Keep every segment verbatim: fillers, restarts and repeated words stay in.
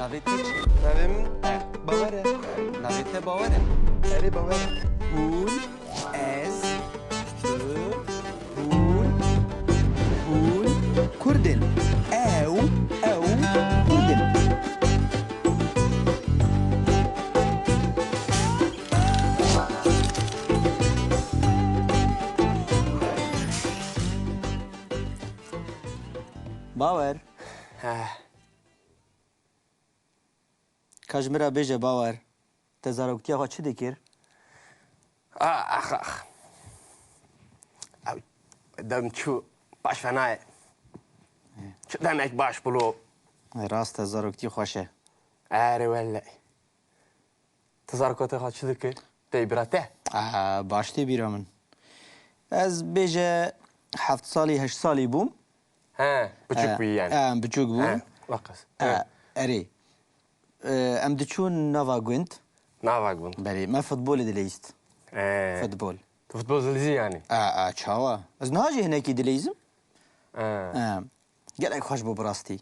Navê te çi? Navê min Bawer e. Navê te Bawer e. Erê, Bawer e. Hûn, ez, tu, hûn, hûn Kurd in. Ew, ew Kurd in. Bawer. Heh. Ka ji min re bêje Bawer, te zaroktiya xwe çi dikir? Ah, ax, ax. Ew dem çû baş ve nayê. Çi demek baş bû lo. Rast e, zaroktî xweş e. Erê wele. Ti zarokatê xwe çi dikir? Tê bîra te? Aa, baş tê bîra min. Ez bêje heft salî, heşt salî bûm. He, biçûk bûyî yani. He, em biçûk bûn. He, weqas. He, erê. E, em diçûn nava gund. Nava gund. Belê, me futbolê dileyîst. He. Futbol. Tu futbol zilizî yani? A, a, çawa? Ez niha jî hinekî dileyîzim. He. He. Gelek xweş bû bi rastî.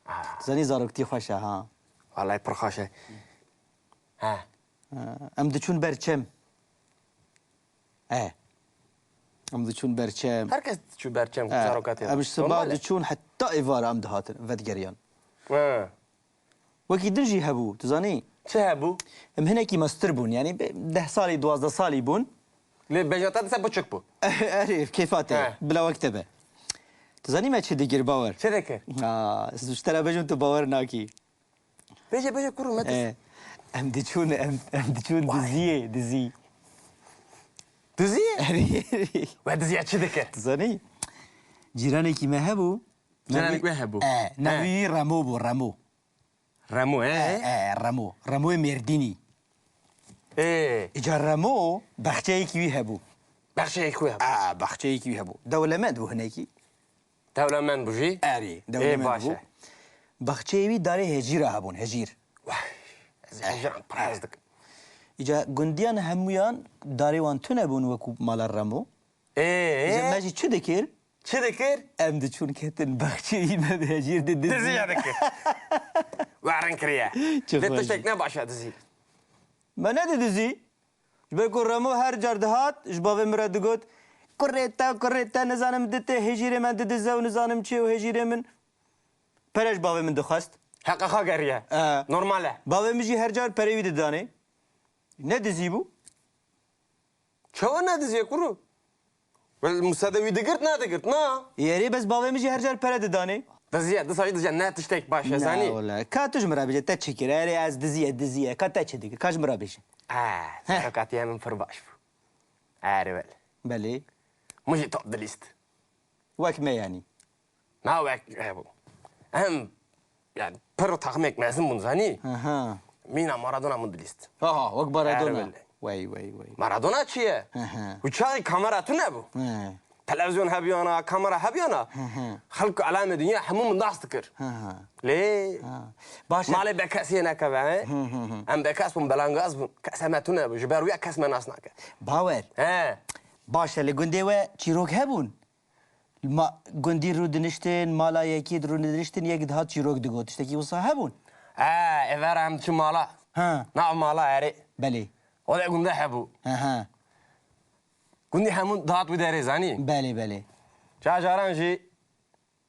Ah. Zanî zaroktî xweş e, ha. Wallahî pir xweş e. Ha. Ha, em diçûn ber çem. E. Em diçûn ber çem. Her kes diçû ber çem, e, zarokatê. Em ji siba diçûn heta êvara em dihatin, vedigeriyan. Ha. Wekî din jî hebû, tu zanî? Çi hebû? Em hinekî mestir bûn, yanî bi deh salî, duwazdeh salî bûn. Lê bêjna te dise biçûk bû. Erê, kêfa te, he, bila wek te be. Tu zanî me çi dikir, Bawer? Çi dikir? Ha, ez ji te re bêjim, tu bawer nakî. Bêje, bêje, kuro me dist. Eh, em diçûn, em, em diçûn diziyê, dizî. Diziyê? Erê, erê. We diziya çi dikir? Tu zanî? Cîranekî me hebû. Cîranek we hebû. Eh, navê wî Remo bû, Remo. Remo, e? E, e, Remo. Remoyê Mêrdînî. Ê. Îca Remo baxçeyekî wî hebû. Baxçeyekî wî hebû. A, baxçeyekî wî hebû. Dewlemend bû hinekî. Dewlemend bû jî? Erê, dewlemend bû. Ê, baş e. Baxçeyê wî darê hejîra hebûn, hejîr. Wah, ez hejîran pir hez dikim. Îca gundiyan hemûyan darê wan tune bûn wekû mala Remo. Ê? Ji me jî çi dikir? Çi dikir? Em diçûn ketin baxçeyî me bi hejîr di dizî. Diziya dikir. Werin kiriye. Çi xweş. Lê tiştek ne baş e dizî. Me nedidizî. Ji ber ku Remo her car dihat, ji bavê min re digot, "Kurê te, kurê te, nizanim di tê hejîrê me didize û nizanim çi û hejîrê min." Pere ji bavê min dixwest. Heqa xwe geriye. E. Normal e. Bavê min jî her car perê wî didanê. Ne dizî bû? Çawa nediziye kuro? Wel, Musa de wî digirt, nedigirt, na? Yerê bes bavê min jî her car pere didanê. Diziye, disa jî diziye, ne tiştek baş e, zanî? Na, wele. Ka tu ji min re bêje, te çi kir? Erê ez diziye, diziye. Ka te çi dikir? Ka ji min re bêje. He, serokatiye min pir baş bû. Erê wel. Belê. Min jî top dilîst. Wek me yanî. Na wek hebû. Em, yani, pir taxmek mezin bûn, zanî? Aha. Mîna Maradona min dilîst. Aha, wek Maradona. Erê wele. Wey, wey, wey. Maradona çi ye? Aha. Û çaxê kamera tune bû. He. Televizyon hebiyana, kamera hebiyana. Hı hı. Xelk alemê dinya hemû min nas dikir. Hı hı. Lê ha. Baş e. Malê bekesiyê nekeve, he? Hı hı hı. Em bekes bûn, belangaz bûn. Kes heme tune bû. Ji ber wî kes me nas nake. Bawer. He. Baş e, li gundê we çîrok hebûn? Ma, gundî rûdiniştin, mala yekî rûdiniştin, yek dihat çîrok digot. Tiştekî wisa hebûn? He, êvara em diçûn mala. Ha. Nav mala erê. Belê. O de gunde hebû. He, he. Gundî hemû dihat wî derê, zanî? Belê, belê. Ca caran jî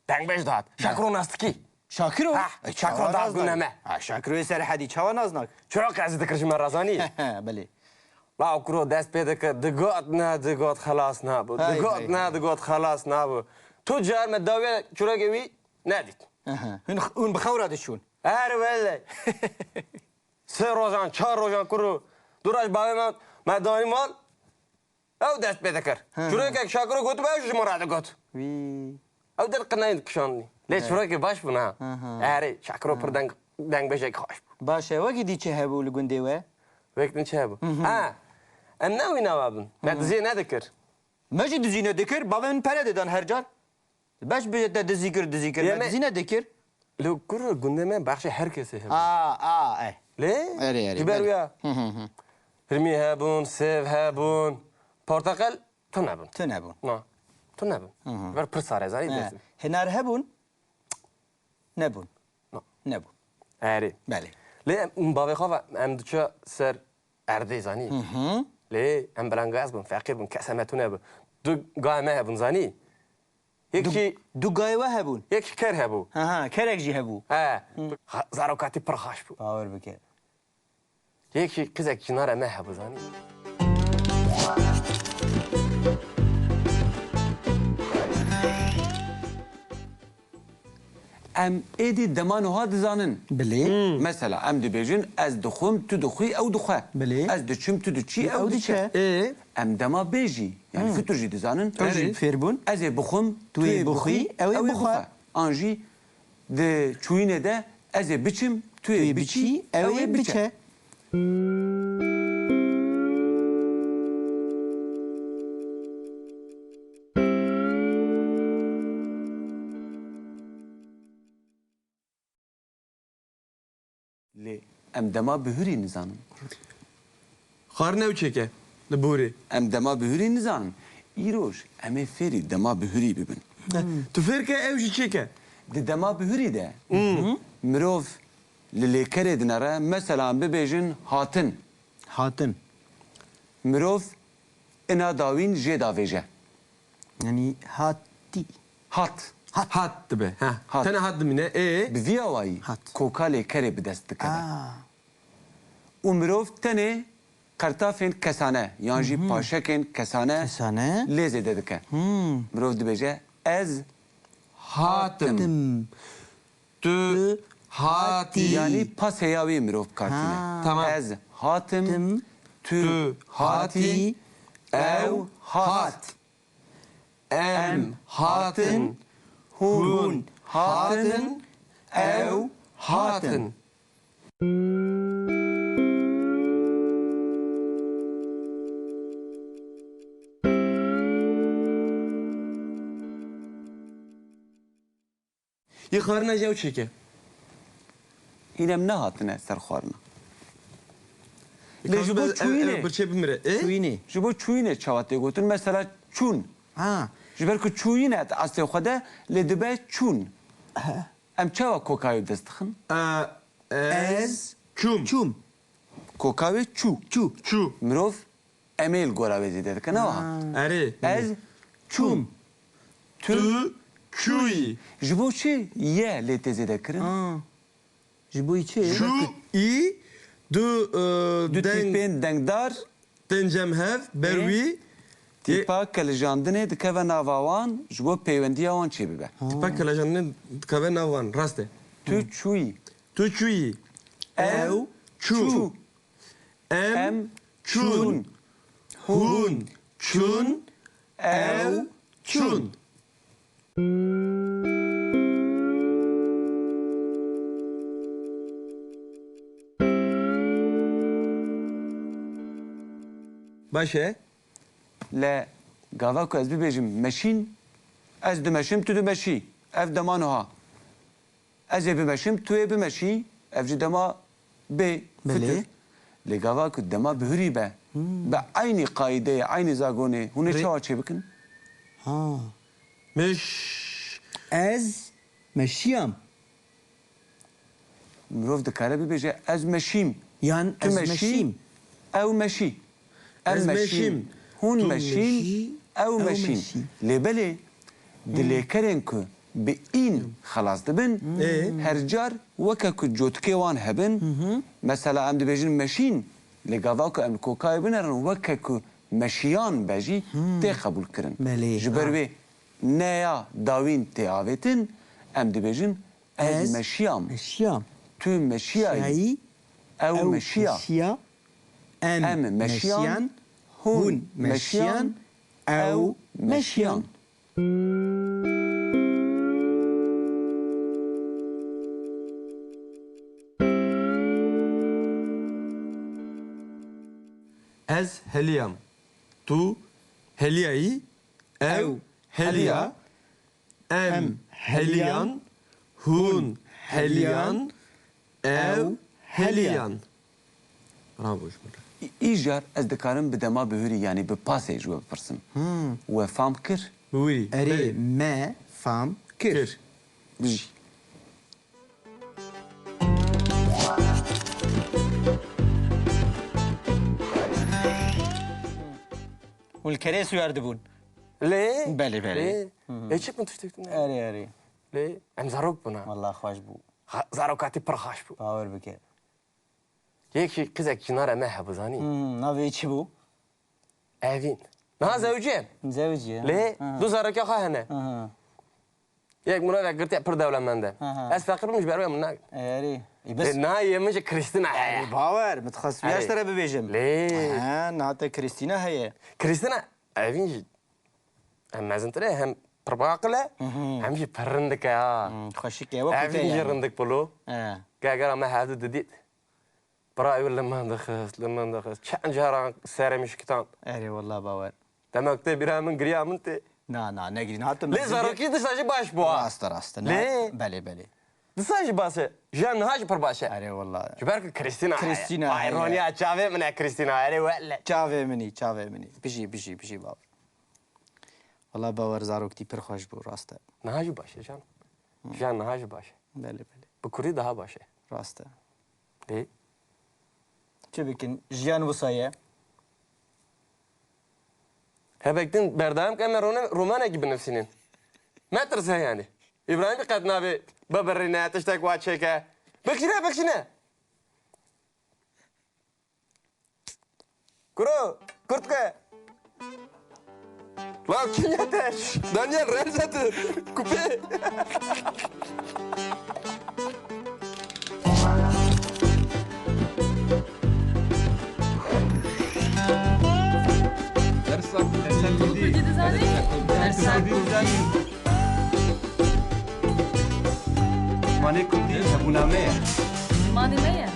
dengbêj dihat. Şakiro nas dikî? Şakiro? Ha, e, Şakiro çawa dihat gundê me. Ha, Şakiroyê Serhedî çawa nas nak? Çirok ez dikir ji me re, zanî? Belê. La kuro dest pê dikir, digot ne, digot xelas nabû. Hay, digot hay, ne, hay. Digot xelas nabû. Tu car me dawiya çirokê wî nedît. Aha. Hûn, hûn bi xew re diçûn. Her wele. Sê rojan, çar rojan kuro. Du roj bavê me, me danî mal. Ew dest pê dikir. Hı hı. Çirokek Şakiro gotibe, ew ji min re digot. Wî. Ew der qinayên kişandî. Lê çirokê baş bûn ha. Hı hı. Erê, Şakiro pir deng, dengbêjek xweş bû. Baş e, wekî dî çi hebû li gundê we? Wek din çi hebû? Hı hı. Ha, em ne wî nava bin. Me diziyê nedikir. Me jî dizî nedikir, bavê min pere didan her car. Beş bêje te dizî kir, dizî kir. Yê me me dizî nedikir. Li kur gundê me baxşê her kesê hebû. A, a, e. Lê? Erê, erê, ji ber belê. Wî ya. Hı, hı, hı. Hirmî hebûn, sêv hebûn, porteqal tune bûn. Tune bûn. Na. Tune bûn. Hı, hı. Ji ber pir sare, zanî. He. Dest. Hinar hebûn? Nebûn. Na. Nebûn. Erê. Belê. Lê em, bavê xwe ve em diçe ser erdê, zanî. Hı hı. Lê em belengaz bûn, feqîr bûn, kes heme tune bû. Du gayê me hebûn, zanî. Yekî Du, du gayê we hebûn? Yekî ker hebû. Ha ha, kerek jî hebû. He. Hı. Ha, zarokatî pir xaş bû. Bawer bike. Yekî qizek cinare me hebû, zanî. Em êdî dema nuha dizanin. Bilê. Hmm. Mesela em dibêjin, ez dixwim, tu dixwî, ew dixwe. Bilê. Ez diçim, tu diçî, ew diçe. Ê? Em dema bê jî, yani Hmm. fitur jî dizanin. Ew jî Erê. fêr bûn. Ez ê bixwim, Tu tu ê ê bixwî, bixwî, ew ê ew ê bixwe. bixwe. An jî di çûyînê de ez ê biçim, tu Tu ê ê biçî, biçî, ew ew ê ê biçe. biçe. Lê em dema bihurî nizanin. Xwarin ew çêke li borê. Em dema bihurî nizanin. Îroj em ê fêrî dema bihurî bibin. Hmm. Tu fêr ke ew jî çêke. Di dema bihurî de Hmm. mirov li lêkerê dinere, mesela em bibêjin hatin. Hatin. Mirov ina dawîn jê davêje. Yanî hatî. Hat. Hat. Hat dibe. Heh. Hat. Tene hat dimîne. Ê? Bi vî awayî Hat. koka lêkerê bi dest dikeve. Aa. Û mirov tenê qertafên kesane yan jî Hı hı. paşekên kesane Kesane. lê zêde dike. Hmm. Mirov dibêje, ez hatim. Tim. Tu Tu hatî. hatî. Yanî pasê ya wî mirov bi kar tîne. Ha. Tamam. Ez hatim, Tim. tu Tu hatî, hatî. ew hat. Em hatin, hûn hatin, ew hatin. Yê xwarina jî ew çêke. Hîn em nehatine ser xwarina. Lê ji bo çûyînê. Birçê bimire. Ê? Çûyînê. Ji bo çûyînê çawa tê gotin? Mesela çûn. Ha. Ji ber ku çûyîn e di eslê xwe de, lê dibe çûn. He. Em çawa kokayê bi dest dixin? E, ez çûm. Çûm. Koka wê çû. Çû. Çû. Mirov em ê li gora wê zêde dike, ne wiha? Ha. Erê. Ez çûm. Tu çûyî. Ji bo çi ye lê tê zêde kirin? Ha. Ji bo çi? Çû, î, du, e, Du deng, tîpên dengdar tên cem hev, ber Ê? wî. Tîpa kelijandinê dikeve nava wan, ji bo pêwendiya wan çêbibe. Ha. Tîpa kelijandinê dikeve nav wan, rast e. Tu çûyî. Tu çûyî. Ew Ew çû. çû. Em Em çûn. çûn. Hûn çûn. Ew çûn. Baş e. Lê gava ku ez bibêjim meşîn, ez dimeşim, tu dimeşî. Ev dema niha. Ez ê bimeşim, tu yê bimeşî, ev jî dema bê, Belê. fitir. Lê gava ku dema bihurî be, Hmm. bi eynî qaîdeyê, eynî zagonê, hûn ê Rê- çawa çêbikin? Ha. Meş- Ez meşiyam. Mirov dikare bibêje, ez meşîm. Yan Tu ez meşî, meşîm. ew meşî. Em Ez meşîn, meşîm. hûn Tu meşîn, meşî, ew ew meşîn. meşî. Lê belê, di Hmm. lêkerên ku bi în xelas dibin, Hmm. Ê? her car weke ku cotikê wan hebin, Hı hı. mesela em dibêjin meşîn, lê gava ku em li kokayê binerin, weke ku meşiyan be jî Hmm. tê qebûlkirin. Belê, Ji ber ha. wê neya dawîn tê avêtin, em dibêjin, Ez Ez meşiyam. meşiyam. Tu meşiyayî. Şiyayî, Ew ew meşiya. meşiya. Em Em meşiyan. meşiyan. Hûn Hûn meşiyan. meşiyan. Ew Ew meşiyan. meşiyan. Ez heliyam. Tu heliyayî. Ew Ew heliya. heliya. Em Em heliyan, heliyan, hûn hûn heliyan, heliyan, ew ew heliyan. heliyan. Bravo ji min re. Î-, îcar ez dikarim bi dema bihurî, yanî bi pasê ji we bipirsim. Hmm. We fam kir? Bi wî. Erê, Belê. me fam kir. Kir. Bijî. Hûn li kerê siwar dibûn. Lê? Belê, belê. Lê? Hı hı. Ê, çi bin tiştek din? Erê, erê. Lê? Em zarok bûna. Wallah xweş bû. Ha, zarokatî pir xweş bû. Bawer bike. Yek jî qizek cinare me hebû, zanî? Hmm, navê wî çi bû? Evîn. Niha zewicî ye. Zewicî ye. Lê Aha. du zarokê xwe hene. Aha. Yek mirovek girtiye pir dewlemend e. Aha. Ez feqîr bim, ji ber wê min nagin. Erê. Ê, bes. Ê, niha yê min jî Krîstîna heye. Ê, bawer, min dixwest Erê. vîya ji te re bibêjim. Lê. He, niha te Krîstîna heye. Krîstîna, Evîn jî hem mezintir e, hem pir biaqil e, Hı hı. hem jî pir rindik e ha. Hmm, xweşik e, wekî Evîn te jî yani. rindik bû lo. He. Gel, gel, me hevdu didît. Bira ew li min dixist, li min dixist. Çend caran serê min şikitan. Erê, wallah bawer. Demek tê bîra min, giriya min tê. Na, na, negirî, hatim. Lê zarokî disa jî baş bû ha. Rast e, rast e. Lê? Belê, belê. Disa jî baş e. Jiyan niha jî pir baş e. Erê, wallah. Ji ber ku Krîstîna heye. Krîstîna Ay, heye. Roniya çavê min e Krîstîna. Erê wele. Çavê min î, çavê min î. Bijî, bijî, bijî bawer. Wallah bawer, zaroktî pir xweş bû, rast e. Niha jî baş e can. Hı. Jiyan niha jî baş e. Belê, belê. Bi kurdî daha baş e. Rast e. Lê? Çi bikin? Jiyan wisa ye. Hebek din berdewam ke, em ê rone-, romanekî binivîsînin. Metirse yani. Îbrahîmî qet nabê bibirîne, tiştek wa çêke. Bikişîne, bikişîne. Kuro, kurtke. Lan kim ya te? Daniel Remzi tu. Kupê. Dersa, dersa kurdî. Kurdî dizanî? Dersa kurdî dizanî. Zimanê kurdî hebûna me ye. Zimanê me ye.